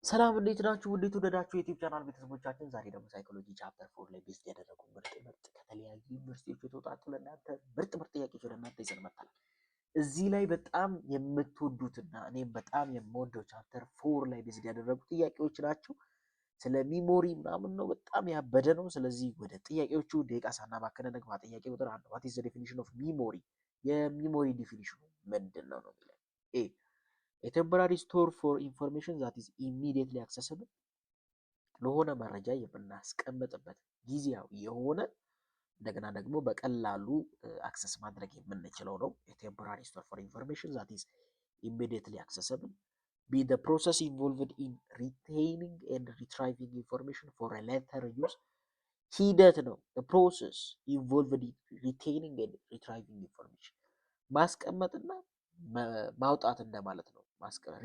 ሰላም፣ እንዴት ናችሁ? እንዴት ወደዳችሁ የ YouTube channel ቤተሰቦቻችን፣ ዛሬ ደግሞ psychology chapter 4 ላይ based ያደረጉ ምርጥ ምርጥ ከተለያዩ ዩኒቨርሲቲዎች የተውጣጡ ለእናንተ ምርጥ ምርጥ ጥያቄዎች ወደ እናንተ ይዘን መጥተናል። እዚህ ላይ በጣም የምትወዱትና እኔም በጣም የምወደው chapter 4 ላይ based ያደረጉ ጥያቄዎች ናቸው። ስለ memory ምናምን ነው፣ በጣም ያበደ ነው። ስለዚህ ወደ ጥያቄዎቹ ደቂቃ ሳናባክን እንግባ። ጥያቄ ቁጥር 1፣ what is the definition of memory? የ memory definition ኑ ምንድን ነው ነው የሚለው። A, a temporary store for information that is immediately accessible፣ ለሆነ መረጃ የምናስቀምጥበት ጊዜያዊ የሆነ እንደገና ደግሞ በቀላሉ access ማድረግ የምንችለው ነው። Temporary store for information that is immediately accessible። B, the process involved in retaining and retrieving information for later use ሂደት ነው። Process involved in retaining and retrieving information ማስቀመጥና ማውጣት እንደማለት ነው።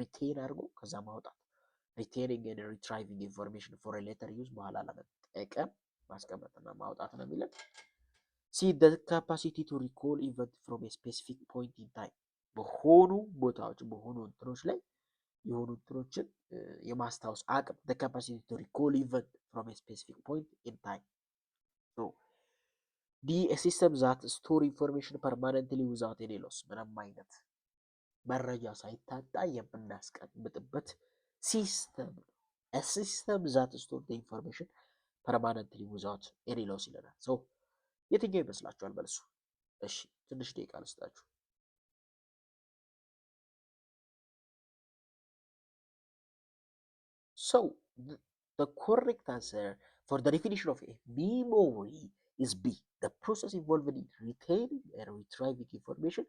Retain አድርጎ ከዛ ማውጣት፣ retaining and retrieving information for later use፣ በኋላ ለመጠቀም ማስቀመጥና ማውጣት ነው የሚለን። C, the capacity to recall event from specific point in time፣ በሆኑ ቦታዎች በሆኑ እንትኖች ላይ የሆኑ እንትኖችን የማስታወስ አቅም፣ the capacity to recall event from specific point in time። D, system that store information permanently without any loss፣ ምንም አይነት መረጃ ሳይታጣ የምናስቀምጥበት system ነው። System that store information permanently without any loss ይለናል። So የትኛው ይመስላችኋል መልሱ? እሺ፣ ትንሽ ደቂቃ ልስጣችሁ። So the correct answer for the definition of a memory is B, the process involved in retaining and retrieving information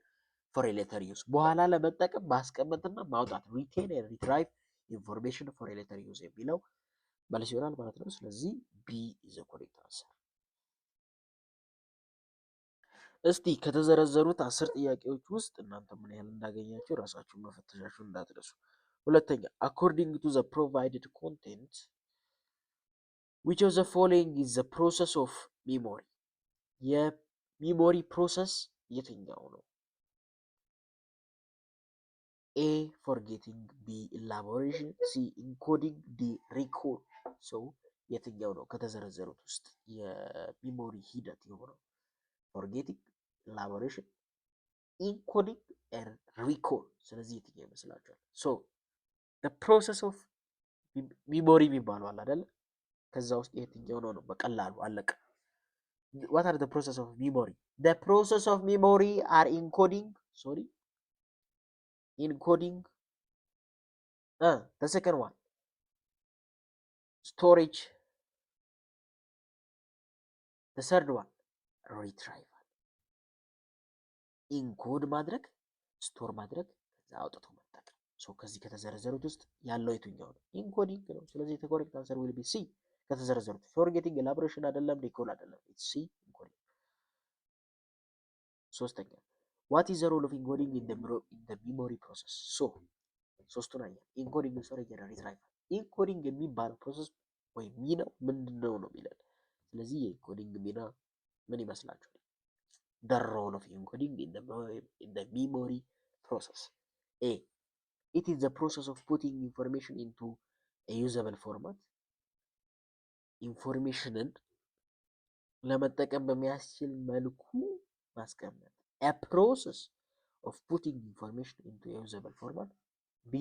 for a later use፣ በኋላ ለመጠቀም ማስቀመጥና ማውጣት፣ retain and retrieve information for a later use የሚለው መልስ ይሆናል ማለት ነው። ስለዚህ B is the correct answer። እስቲ ከተዘረዘሩት 10 ጥያቄዎች ውስጥ እናንተ ምን ያህል እንዳገኛችሁ ራሳችሁን መፈተሻችሁን እንዳትረሱ። ሁለተኛ፣ according to the provided content, which of the following is the process of memory? የ memory process የትኛው ነው? A, forgetting፣ B, elaboration፣ C, encoding፣ D, recall። So የትኛው ነው ከተዘረዘሩት ውስጥ የ memory ሂደት የሆነው? Forgetting፣ elaboration፣ encoding፣ recall። ስለዚህ የትኛው ይመስላችኋል? So process of memory የሚባለው አለ አይደለ? ከዛ ውስጥ የትኛው ነው ነው? በቀላሉ አለቀ። What are the process of memory? The process of memory are encoding, sorry, encoding, the second one storage, the third one retrieval። Encode ማድረግ፣ store ማድረግ፣ ከዛ አውጥቶ መጠቀም። So ከዚህ ከተዘረዘሩት ውስጥ ያለው የትኛው ነው? Encoding ነው። ስለዚህ correct answer will be C። ከተዘረዘሩት forgetting፣ elaboration አይደለም፣ recall አይደለም። C, encoding። ሶስተኛ፣ what is the role of encoding in the memory process? So ሶስቱን አየን። Encoding፣ storage እና retrieval። Encoding የሚባለው process ወይም ሚናው ምንድን ነው ነው የሚለን። ስለዚህ የ encoding ሚና ምን ይመስላችኋል? The role of encoding in the memory process። A, it is the process of putting information into a usable format፣ information ን ለመጠቀም በሚያስችል መልኩ ማስቀመጥ፣ a process of putting information into a usable format። B,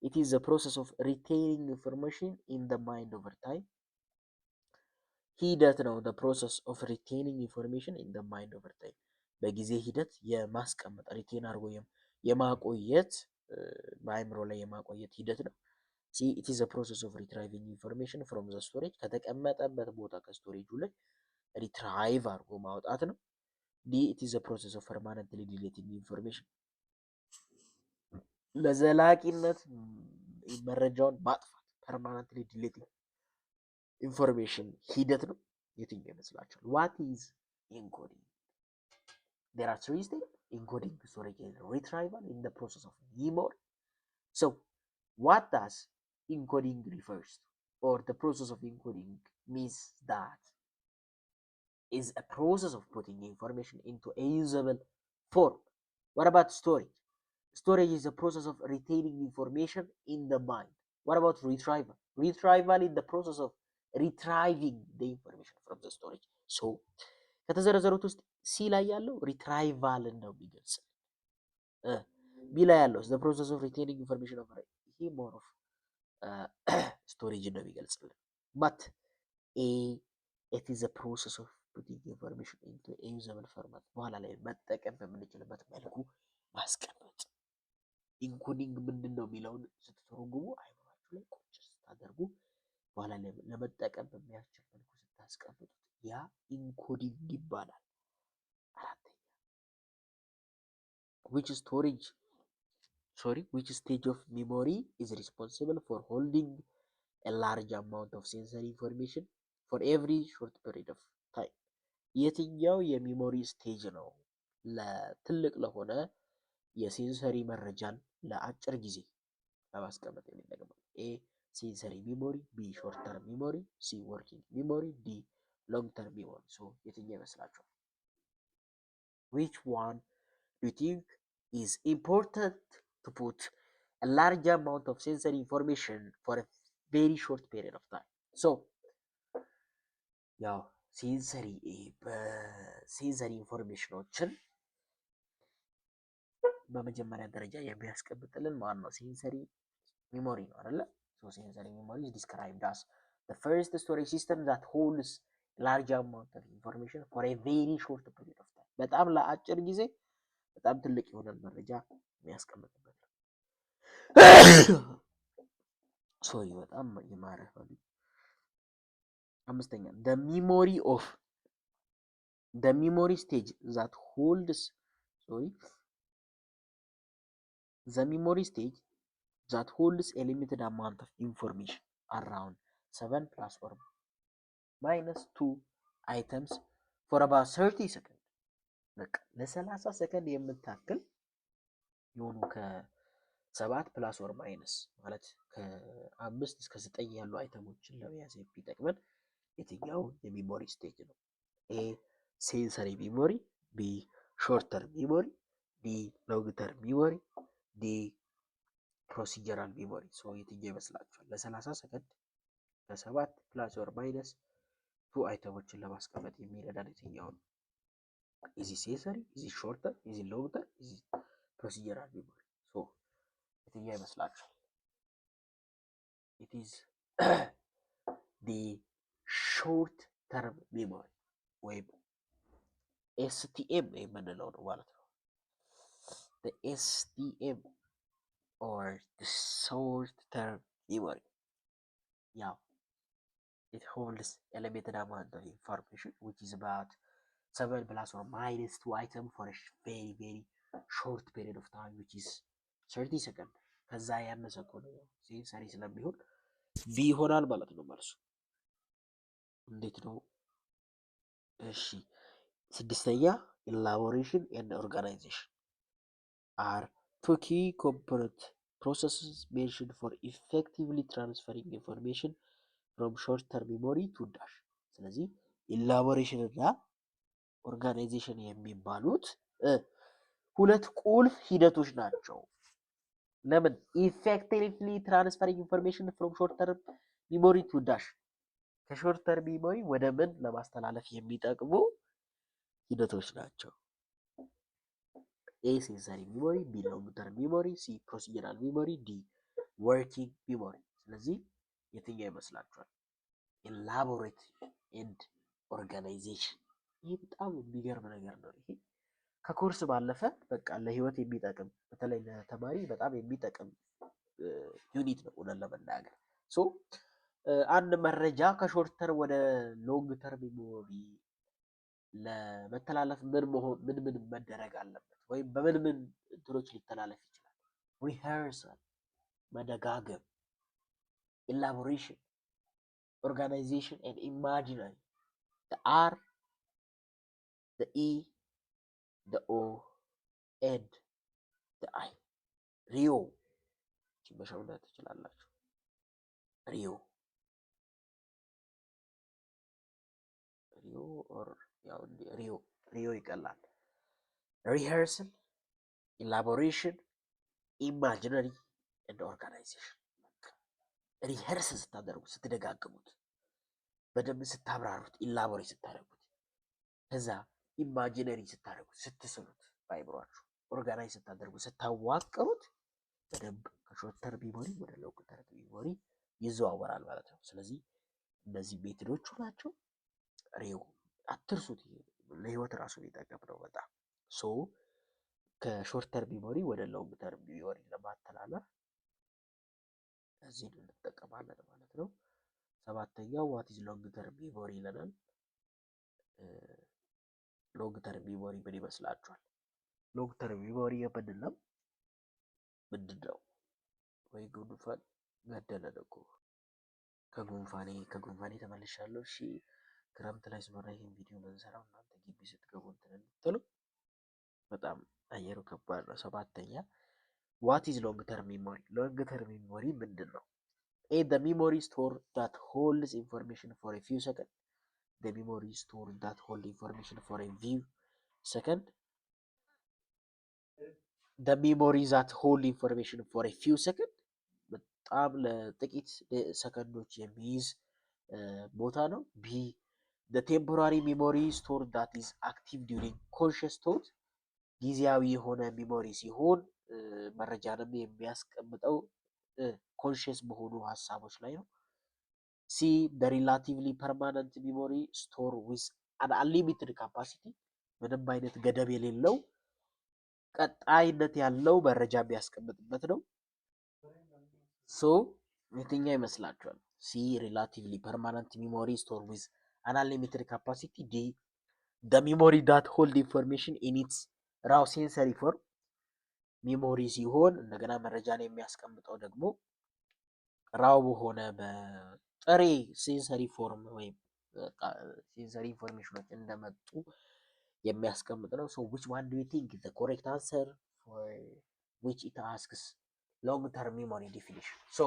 it is the process of retaining information in the mind over time ሂደት ነው። The process of retaining information in the mind over time፣ በጊዜ ሂደት የማስቀመጥ፣ retain አድርጎ የማቆየት፣ በአእምሮ ላይ የማቆየት ሂደት ነው። C, it is process of retrieving information from the storage፣ ከተቀመጠበት ቦታ ከ storage ኡ ላይ retrieve አድርጎ ማውጣት ነው። D, it is process of permanently deleting information፣ ለዘላቂነት መረጃውን ማጥፋት፣ permanently deleting information ሂደት ነው። የትኛው ይመስላችኋል? What is encoding? There are three step: encoding, storage and retrieval in the process of memory። So what does encoding refers to, or the process of encoding means that is a process of putting information into a usable form። What about storage? Storage is a process of retaining information in the mind. What about retrieval? Retrieval is the process of retrieving the information from the storage. So ከተዘረዘሩት ውስጥ C ላይ ያለው retrieval ን ነው የሚገልጽ። B ላይ ያለው the process of retaining information over፣ ይሄ more of storage ነው የሚገልጽልን። But A, it is process of putting information into a usable format፣ በኋላ ላይ መጠቀም በምንችልበት መልኩ ማስቀመጥ። Encoding ምንድን ነው የሚለውን ስትተረጉሙ አይምሯችሁ ላይ ቁጭ ስታደርጉ በኋላ ላይ ለመጠቀም በሚያስችል መልኩ ስታስቀምጡት ያ encoding ይባላል። አራተኛ፣ which storage, sorry, which stage of memory is responsible for holding a large amount of sensory information for every short period of time? የትኛው የ memory stage ነው ለትልቅ ለሆነ የ sensory መረጃን ለአጭር ጊዜ ለማስቀመጥ የሚጠቅመው? A, sensory memory፣ B, short term memory፣ C, working memory፣ D, long term memory። So የትኛው ይመስላችኋል? Which one do you think is important to put a large amount of sensory information for a very short period of time? So ያው sensory በ sensory information ኖችን በመጀመሪያ ደረጃ የሚያስቀምጥልን ማን ነው? Sensory memory ነው አይደለ? So sensory memory is described as the first storage system that holds large amount of information for a very short period of time። በጣም ለአጭር ጊዜ በጣም ትልቅ የሆነን መረጃ የሚያስቀምጥበት ነው። Sorry፣ በጣም የማረፍ። አምስተኛ፣ the memory stage that holds, sorry, the memory stage that holds a limited amount of information around 7 plus or minus 2 items for about 30 ሰከንድ። በቃ ለ30 ሰከንድ የምታክል የሆኑ ከ7 plus or minus ማለት ከ5 እስከ 9 ያሉ item ኦችን ለመያዝ የሚጠቅመን የትኛው የ memory stage ነው? A, sensory memory፣ B, short term memory፣ D, long term memory፣ D, procedural memory። So የትኛው ይመስላችኋል? ለ30 ሰከንድ ከ7 plus or minus 2 item ኦችን ለማስቀመጥ የሚረዳን የትኛው ነው? Is it sensory፣ is it short term፣ is it long term፣ is it procedural memory? So የትኛው ይመስላችኋል? It is the short term memory ወይም STM የምንለው ነው ማለት ነው። STM or short term memory ያው it holds a limited amount of information, which is about 7 plus or minus 2 item for a very, very short period of time, which is 30 second። ከዛ ያነሰ ከሆነ sensory ስለሚሆን B ይሆናል ማለት ነው መልሱ። እንዴት ነው? እሺ፣ ስድስተኛ፣ elaboration and organization are two key component processes mentioned for effectively transferring information from short term memory to dash። ስለዚህ elaboration እና organization የሚባሉት ሁለት ቁልፍ ሂደቶች ናቸው። ለምን? Effectively transferring information from short term memory to dash፣ ከ short term memory ወደ ምን ለማስተላለፍ የሚጠቅሙ ሂደቶች ናቸው። A, sensory memory፣ B, long term memory፣ C, procedural memory፣ D, working memory። ስለዚህ የትኛው ይመስላችኋል? Elaborate and organization። ይህ በጣም የሚገርም ነገር ነው። ይሄ ከኮርስ ባለፈ በቃ ለህይወት የሚጠቅም፣ በተለይ ለተማሪ በጣም የሚጠቅም unit ነው እውነት ለመናገር። So አንድ መረጃ ከ short term ወደ long term memory ለመተላለፍ ምን መሆን ምን ምን መደረግ አለበት ወይም በምን ምን እንትኖች ሊተላለፍ ይችላል? Rehearsal መደጋገም፣ elaboration፣ organization and imaginary፣ R, E, O and I፣ RIO መሸምደድ ትችላላችሁ። RIO, RIO or ያው RIO, RIO ይቀላል። Rehearsal፣ elaboration፣ imaginary and organization። Rehearse ስታደርጉት፣ ስትደጋግሙት፣ በደንብ ስታብራሩት፣ elaborate ስታደርጉት፣ ከዛ imaginary ስታደርጉት፣ ስትስሉት፣ በአይምሯችሁ organize ስታደርጉት፣ ስታዋቅሩት በደንብ ከ short term memory ወደ long term memory ይዘዋወራል ማለት ነው። ስለዚህ እነዚህ method ኦቹ ናቸው። ሬው አትርሱት። ለህይወት ራሱ የሚጠቅም ነው በጣም። So ከ short term memory ወደ long term memory ለማተላለፍ እዚህን እንጠቀማለን ማለት ነው። ሰባተኛው what is long term memory ይለናል። Long term memory ምን ይመስላችኋል? Long term memory የምንለው ምንድን ነው? ወይ ጉንፋን ገደለን እኮ። ከጉንፋኔ ተመልሻለሁ። እሺ፣ ክረምት ላይ ስለሆነ ይህን ቪዲዮ የምንሰራው እናንተ ግቢ ስትገቡ እንትን እንድትሉ በጣም አየሩ ከባድ ነው። ሰባተኛ፣ what is long term memory? Long term memory ምንድን ነው? A, the memory store that holds information for a few second, the memory store that hold information for a few second, the memory that hold information for a few second፣ በጣም ለጥቂት ሰከንዶች የሚይዝ ቦታ ነው። B, the temporary memory store that is active during conscious thought፣ ጊዜያዊ የሆነ memory ሲሆን መረጃንም የሚያስቀምጠው conscious በሆኑ ሀሳቦች ላይ ነው። C, the relatively permanent memory store with an unlimited capacity፣ ምንም አይነት ገደብ የሌለው ቀጣይነት ያለው መረጃ የሚያስቀምጥበት ነው። So የትኛው ይመስላችኋል? C, relatively permanent memory store with an unlimited capacity፣ D, the memory that hold information in its raw sensory form፣ memory ሲሆን እንደገና መረጃን የሚያስቀምጠው ደግሞ raw በሆነ በጥሬ sensory form ወይም sensory information ኖች እንደመጡ የሚያስቀምጥ ነው። So which one do you think the correct answer for which it asks long term memory definition? So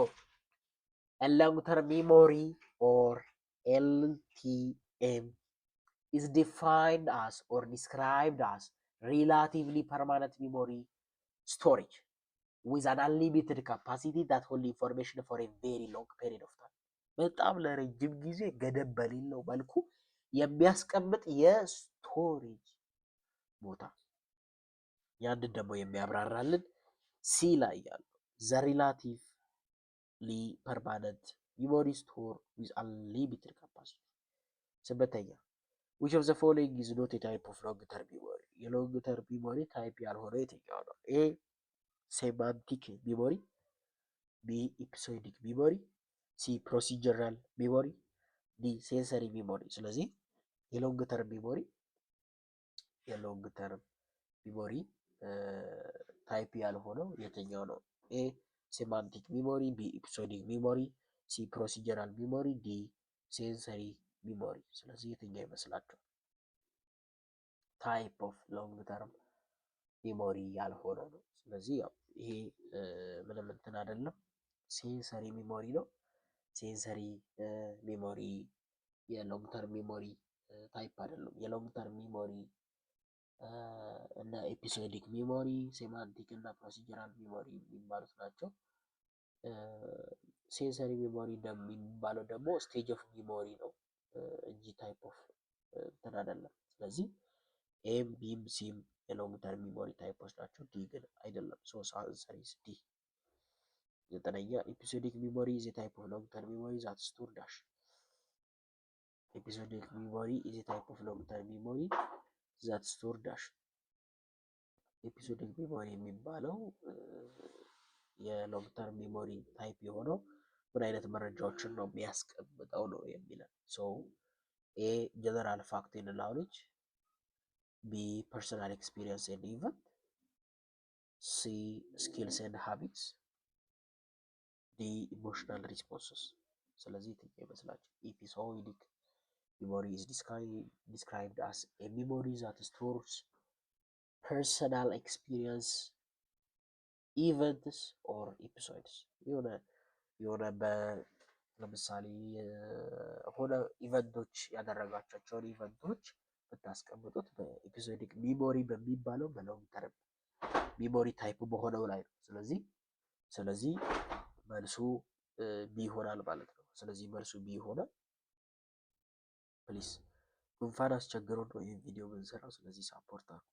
a long term memory or LTM is defined as or described as relatively permanent memory storage with an unlimited capacity that hold information for a very long period of time። በጣም ለረጅም ጊዜ ገደብ በሌለው መልኩ የሚያስቀምጥ የ storage ቦታ። ያንን ደግሞ የሚያብራራልን C ላይ ያለው the relatively permanent memory store with unlimited capacity። ስምንተኛ፣ which of the following is not a type of long term memory? የ long term memory type ያልሆነው የትኛው ነው? A, semantic memory፣ B, episodic memory፣ C, procedural memory፣ D, sensory memory። ስለዚህ የ long term memory type ያልሆነው የትኛው ነው? A, semantic memory፣ B, episodic memory፣ C, procedural memory፣ D, sensory memory። ስለዚህ የትኛው ይመስላችኋል? Type of long term memory ያልሆነው ነው። ስለዚህ ያው ይሄ ምንም እንትን አይደለም፣ sensory memory ነው። Sensory memory የ long term memory type አይደለም። የ long term memory እና episodic memory፣ semantic እና procedural memory የሚባሉት ናቸው። Sensory memory የሚባለው ደግሞ stage of memory ነው እንጂ type of እንትን አይደለም። ስለዚህ A ም B ም C ም የ long term memory type ኦች ናቸው። D ግን አይደለም። So answer is D። ዘጠነኛ፣ episodic memory is type of long term memory that store dash. Episodic memory is type of long term memory that store dash. Episodic memory የሚባለው የ long term memory type የሆነው ምን አይነት መረጃዎችን ነው የሚያስቀምጠው ነው የሚለን። So A, general fact and knowledge፣ B, personal experience and event፣ C, skills and habits፣ D, emotional responses። ስለዚህ የትኛው ይመስላችሁ? Episodic memory is described as a memory that stores personal experience, events or episodes። የሆነ ለምሳሌ የሆነ event ኦች ያደረጋቸውን event ኦች ብታስቀምጡት በ episodic memory በሚባለው በ long term memory type በሆነው ላይ ነው። ስለዚህ መልሱ B ይሆናል ማለት ነው። ስለዚህ መልሱ B ይሆናል። Please፣ ጉንፋን አስቸግሮን ነው ይህን ቪዲዮ ብንሰራው። ስለዚህ support አድርጉ።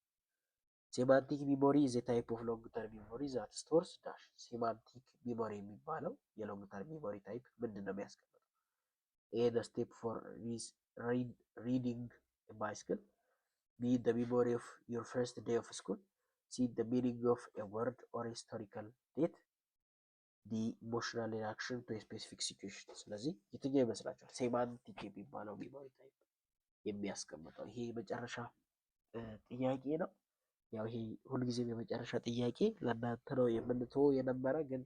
Semantic memory is a type of long term memory that stores dash። Semantic memory የሚባለው የ long term memory type ምንድን ነው የሚያስቀምጠው? A, the step for riding bicycle፣ B, the memory of your first day of school፣ C, the meaning of a word or historical date፣ D, emotional reaction to specific situation። ስለዚህ የትኛው ይመስላችኋል? Semantic የሚባለው memory type የሚያስቀምጠው? ይሄ የመጨረሻ ጥያቄ ነው። ያው ይሄ ሁልጊዜም የመጨረሻ ጥያቄ ለእናንተ ነው የምንተወው የነበረ፣ ግን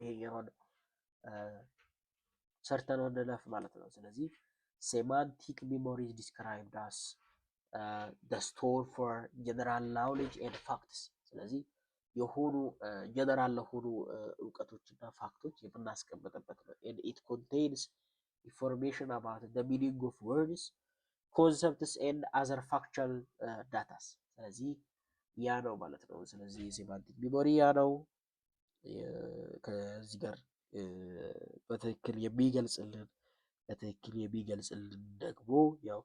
ይሄኛውን ሰርተነው እንለፍ ማለት ነው። ስለዚህ semantic memory is described as the store for general knowledge and facts። ስለዚህ የሆኑ ጀነራል ለሆኑ እውቀቶችና fact ኦች የምናስቀምጥበት ነው። And it contains information about the meaning of words, concepts and other factual datas። ስለዚህ ያ ነው ማለት ነው። ስለዚህ የ semantic memory ያ ነው። ከዚህ ጋር በትክክል የሚገልጽልን ደግሞ ያው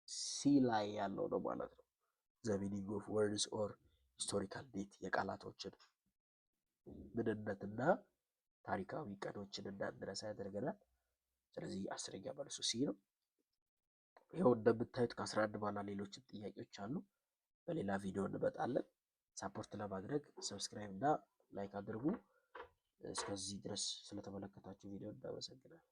C ላይ ያለው ነው ማለት ነው። The meaning of words or historical date፣ የቃላቶችን ምንነትና ታሪካዊ ቀኖችን እንዳንረሳ ያደርገናል። ስለዚህ 10ኛ መልሱ C ነው። ይኸው እንደምታዩት ከ11 በኋላ ሌሎችም ጥያቄዎች አሉ። በሌላ ቪዲዮ እንመጣለን። Support ለማድረግ subscribe እና like አድርጉ። እስከዚህ ድረስ ስለተመለከታችሁ ቪዲዮ እናመሰግናለን።